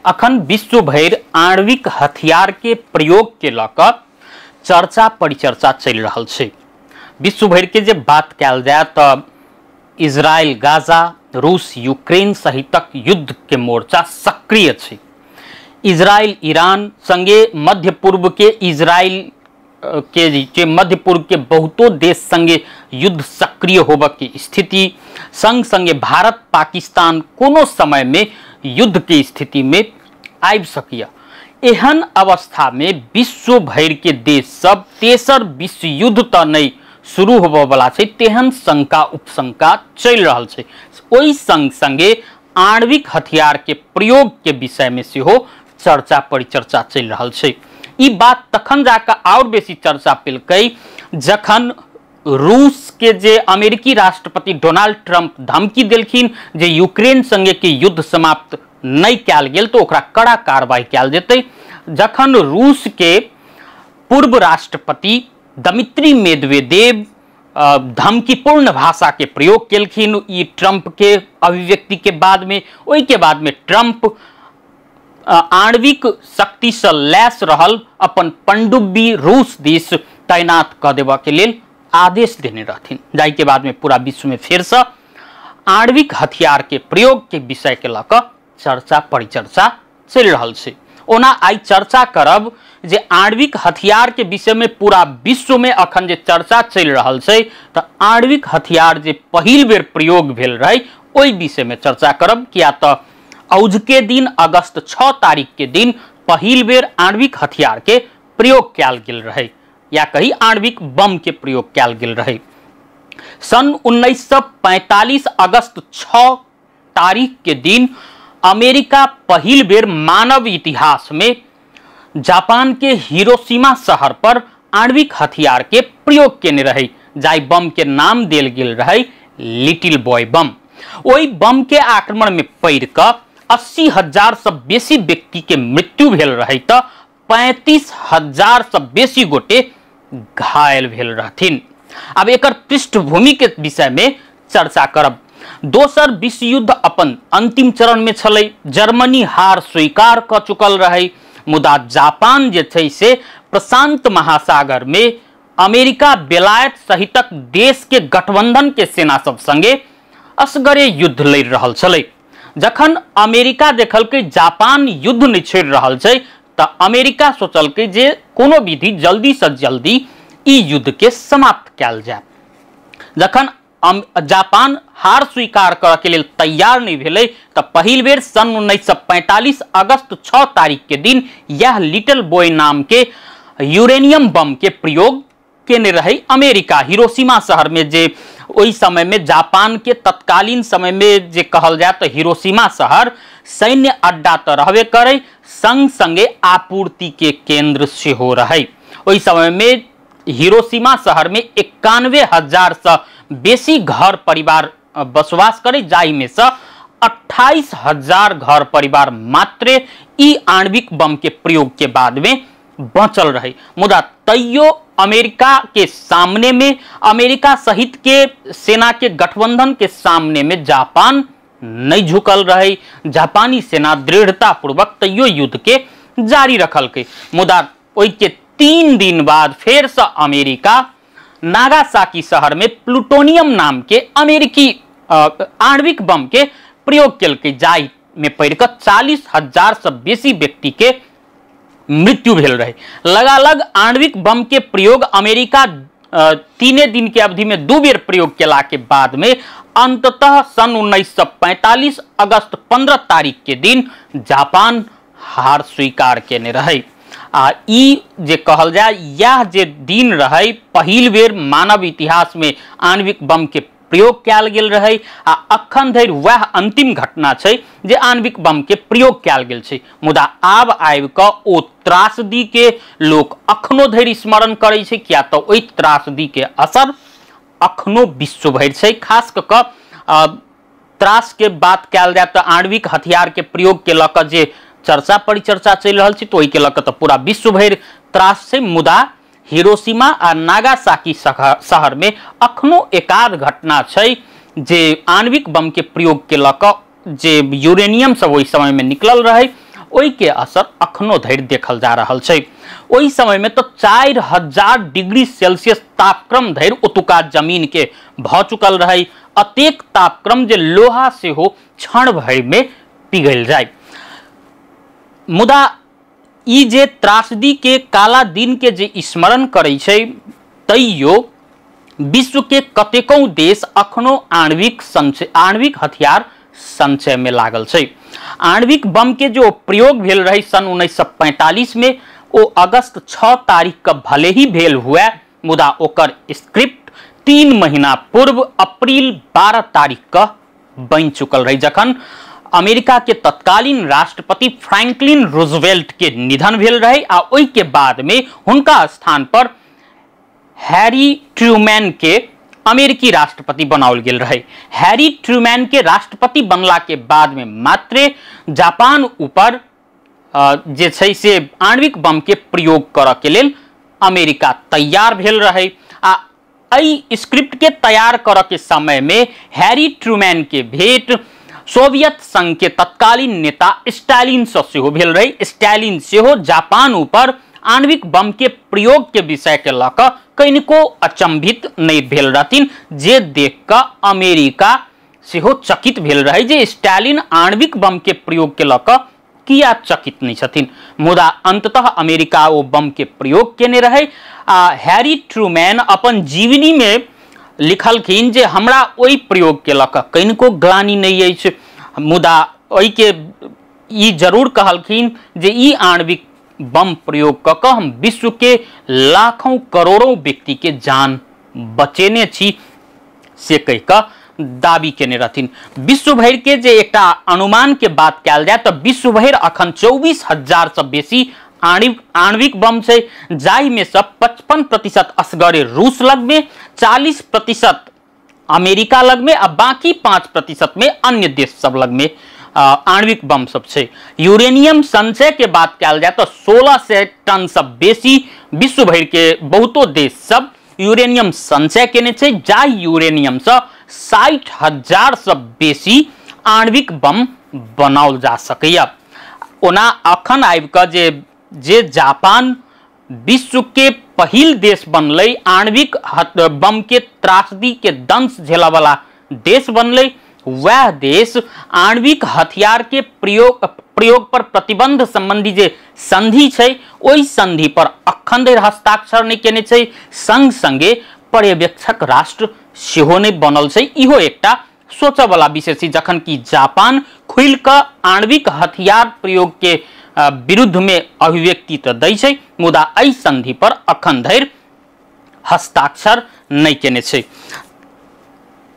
अखन विश्व भरि आणविक हथियार के प्रयोग के लऽ कऽ चर्चा परिचर्चा चलि रहल छै। विश्व भरि के जे बात कयल जाय तऽ इजराइल गाजा, रूस यूक्रेन सहितक युद्ध के मोर्चा सक्रिय छै। इजराइल ईरान संगे मध्य पूर्व के इजराइल के जे मध्य पूर्व के बहुतो देश संगे युद्ध सक्रिय होबऽ के स्थिति, संग संगे भारत पाकिस्तान कोनो समय में युद्ध के स्थिति में आबि सकैए। एहन अवस्था में विश्व भरि के देश सब तेसर विश्व युद्ध तऽ नहि शुरू होबऽ वाला छै, तेहन शंका उपशंका चलि रहल छै। ओहि संग संगे आणविक हथियार के प्रयोग के विषय में सेहो चर्चा परिचर्चा चलि रहल छै। ई बात तखन जाकऽ और बेसी चर्चा पेलकै जखन रूस के जे अमेरिकी राष्ट्रपति डोनाल्ड ट्रंप धमकी देलखिन जे यूक्रेन संगे के युद्ध समाप्त नहि कयल गेल तो ओकरा कड़ा कार्रवाई कयल जेतै। जखन रूस के पूर्व राष्ट्रपति दमित्री मेदवेदेव धमकीपूर्ण भाषा के प्रयोग केलखिन ई ट्रंप के अभिव्यक्ति के बाद में, ओहि के बाद में ट्रंप आणविक शक्ति से लैस रहल अपन पनडुब्बी रूस दिस तैनात कऽ देबऽ के लेल आदेश देने रहथिन, जाहि के बाद में पूरा विश्व में फेर से आणविक हथियार के प्रयोग के विषय के लऽ कऽ चर्चा परिचर्चा चलि रहल छै। ओना आइ चर्चा करब जे आणविक हथियार के विषय में पूरा विश्व में अखन जे चर्चा चलि रहल छै तऽ आणविक हथियार जे पहिल बेर प्रयोग भेल रहै ओहि विषय में चर्चा करब, किया तऽ औजके दिन अगस्त 6 तारीख के दिन पहिल बेर आणविक हथियार के प्रयोग कयल गेल रहै, या कही आणविक बम के प्रयोग कयल गेल रहै। सन 1945 अगस्त 6 तारीख के दिन अमेरिका पहिल बेर मानव इतिहास में जापान के हिरोशिमा शहर पर आणविक हथियार के प्रयोग केने रहै, जाहि बम के नाम देल गेल रहै लिटिल बॉय बम। ओहि बम के आक्रमण में पड़ि कऽ 80,000 से बेसी व्यक्ति के मृत्यु भेल रहै तऽ 35,000 से बेसी गोटे घायल भेल रहथिन। अब एकर पृष्ठभूमि के विषय में चर्चा करब। दोसर विश्व युद्ध अपन अंतिम चरण में छलै, जर्मनी हार स्वीकार कऽ चुकल रहै, मुदा जापान जे छै से प्रशांत महासागर में अमेरिका बेलायत सहितक देश के गठबंधन के सेना सब संगे असगरे युद्ध लड़ि रहल छलै। जखन अमेरिका देखलकै जापान युद्ध नहि छोड़ि रहल छै तऽ अमेरिका सोचलकै जे कोनो विधि जल्दी से जल्दी ई युद्ध के समाप्त कयल जाय। जखन जापान हार स्वीकार करऽ के लेल तैयार नहि भेलै तऽ पहिल बेर सन 1945 अगस्त 6 तारीख के दिन यह लिटिल बॉय नाम के यूरेनियम बम के प्रयोग केने रहै अमेरिका हिरोशिमा शहर में, जे ओहि समय में जापान के तत्कालीन समय में जे कहल जाय तऽ हिरोशिमा शहर सैन्य अड्डा तऽ रहबे करै, संग संगे आपूर्ति के केंद्र सेहो रहै। ओहि समय में हिरोशिमा शहर में 91,000 से बेसी घर परिवार बसवास करे, जाहि में से 28,000 घर परिवार मात्रे ई आणविक बम के प्रयोग के बाद में बचल रहे। मुदा तैयो अमेरिका के सामने में, अमेरिका सहित के सेना के गठबंधन के सामने में जापान नहीं झुकल रहे। जापानी सेना दृढ़तापूर्वक तैयो युद्ध के जारी रखलकै। मुदा ओहि के 3 दिन बाद फेर से अमेरिका नागासाकी शहर में प्लूटोनियम नाम के अमेरिकी आणविक बम के प्रयोग केलकै, जाहि में पड़ि कऽ 40,000 से बेसी व्यक्ति के मृत्यु भेल रहे। लगालग आणविक बम के प्रयोग अमेरिका 3 दिन के अवधि में 2 बेर प्रयोग केला के बाद में अंततः सन 1945 अगस्त 15 तारीख के दिन जापान हार स्वीकार केने रहे। आ ई जे कहल जाय यह जे दिन रहे पहिल बेर मानव इतिहास में आणविक बम के प्रयोग कयल गेल रहे, आ अखन धरि वएह अंतिम घटना छै जे आणविक बम के प्रयोग कयल गेल छै। मुदा आब आबि कऽ ओ त्रासदी के लोक अखनो धरि स्मरण करै छै, किया तऽ ओहि त्रासदी के असर अखनो विश्व भरि छै। खास कऽ कऽ त्रास के बात कयल जाय तऽ आणविक हथियार के प्रयोग के लऽ कऽ जे चर्चा परिचर्चा चलि रहल छै तऽ ओहिके लऽ कऽ तऽ पूरा विश्व भरि त्रास छै। मुदा हिरोशिमा आ नागासाकी शहर में अखनो एकाध घटना छै जे आणविक बम के प्रयोग के लऽ कऽ जे यूरेनियम सब ओहि समय में निकलल रहै ओहिके असर अखनो धरि देखल जा रहल छै। ओहि समय में तो 4000 डिग्री सेल्सियस तापक्रम धरि ओतुका जमीन के भऽ चुकल रहै। अतेक तापक्रम जे लोहा सेहो क्षण भरि में पिघल जाय। मुदा ई जे त्रासदी के काला दिन के जे स्मरण करै छै, तैयो विश्व के कतेको देश अखनो आणविक हथियार संचय में लागल छै। आणविक बम के जो प्रयोग भेल रहे सन 1945 में, ओ अगस्त 6 तारीख के भले ही भेल हुए, मुदा ओकर स्क्रिप्ट 3 महीना पूर्व अप्रैल 12 तारीख के बनि चुकल रहे, जखन अमेरिका के तत्कालीन राष्ट्रपति फ्रैंकलिन रूजवेल्ट के निधन भेल रहे आ ओहि के बाद में हुनका स्थान पर हैरी ट्रूमैन के अमेरिकी राष्ट्रपति बनाओल गेल रहे। हैरी ट्रूमैन के राष्ट्रपति बनला के बाद में मात्रे जापान ऊपर जे छै से आणविक बम के प्रयोग करऽ के लेल अमेरिका तैयार भेल रहे। आ एहि स्क्रिप्ट के तैयार करऽ के समय में हैरी ट्रूमैन के भेंट सोवियत संघ के तत्कालीन नेता स्टालिन से सेहो भेल रहे। स्टालिन सेहो जापान ऊपर आणविक बम के प्रयोग के विषय के लऽ कऽ कनिको अचंभित नहीं भेल रहथिन, जे देख कऽ अमेरिका सेहो चकित भेल रहे जे स्टालिन आणविक बम के प्रयोग के लऽ कऽ किया चकित नहीं छथिन। मुदा अंततः अमेरिका ओ बम के प्रयोग केने रहे। आ हैरी ट्रूमैन अपन जीवनी में लिखलखिन जे हमरा ओहि प्रयोग के लऽ कऽ कनिको ग्लानि नहीं अछि, मुदा ओहिके ई जरूर कहलखिन जे ई आणविक बम प्रयोग कऽ कऽ हम विश्व के लाखों करोड़ों व्यक्ति के जान बचेने छी, से कहि कऽ दाबी केने रहथिन। विश्व भरि के जे एकटा अनुमान के बात कयल जाय तऽ विश्व भरि अखन 24,000 से बेसी आणविक बम छै, जाहिमे से 55% असगरे रूस लगमे, 40% अमेरिका लगमे आ बाकी 5% में अन्य देश सब लगमे आणविक बम सब छै। यूरेनियम संचय के बात कयल जाय तऽ 1600 टन से बेसी विश्व भरि के बहुतो देश सब यूरेनियम संचय केने छै, जाहि यूरेनियम से 60,000 से बेसी आणविक बम बनाओल जा सकैया। ओना अखन आबि कऽ जे जापान विश्व के पहिल देश बनलै, आणविक बम के त्रासदी के दंश झेलऽ वाला देश बनलै, वह देश आणविक हथियार के प्रयोग पर प्रतिबंध संबंधी जे संधि छै ओहि संधि पर अखन धरि हस्ताक्षर नहि केने छै, संग संगे पर्यवेक्षक राष्ट्र सेहो नहि बनल छै। इहो एकटा सोचऽ वाला विषय छै, जखन कि जापान खुलि कऽ आणविक हथियार प्रयोग के विरुद्ध में अभिव्यक्ति तऽ दै छै, मुदा एहि संधि पर अखन धरि हस्ताक्षर नहि केने छै।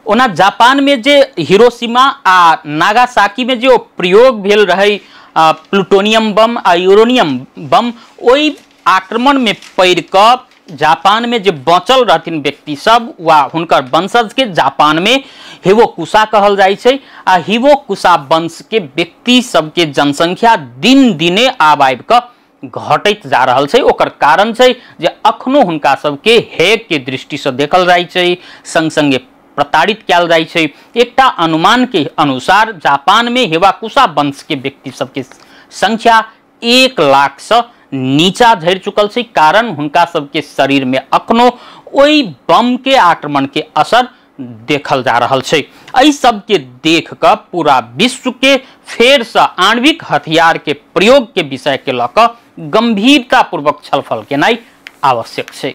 ओना जापान में जे हिरोशिमा आ नागासाकी में जे प्रयोग भेल रहे प्लूटोनियम बम आ यूरेनियम बम, ओहि आक्रमण में पड़ि कऽ जापान में जे बचल रहथिन व्यक्ति सब वा हुनकर वंशज के जापान में हिवोकुशा कहल जाइ छै। आ हिवोकुशा वंश के व्यक्ति सबके जनसंख्या दिन दिने आब आबि कऽ घटैत जा रहल छै। ओकर कारण छै जे अखनो हुनका सबके हेग के दृष्टि से देखल जाइ छै, संग संगे प्रताड़ित कयल जाइ छै। एकटा अनुमान के अनुसार जापान में हिवाकुशा वंश के व्यक्ति सबके संख्या 1 लाख से नीचा झरि चुकल छै, कारण हुनका सबके शरीर में अखनो ओहि बम के आक्रमण के असर देखल जा रहल छै। एहि सबके देख कऽ पूरा विश्व के फेर से आणविक हथियार के प्रयोग के विषय के लऽ कऽ गंभीरतापूर्वक छलफल केनाइ आवश्यक छै।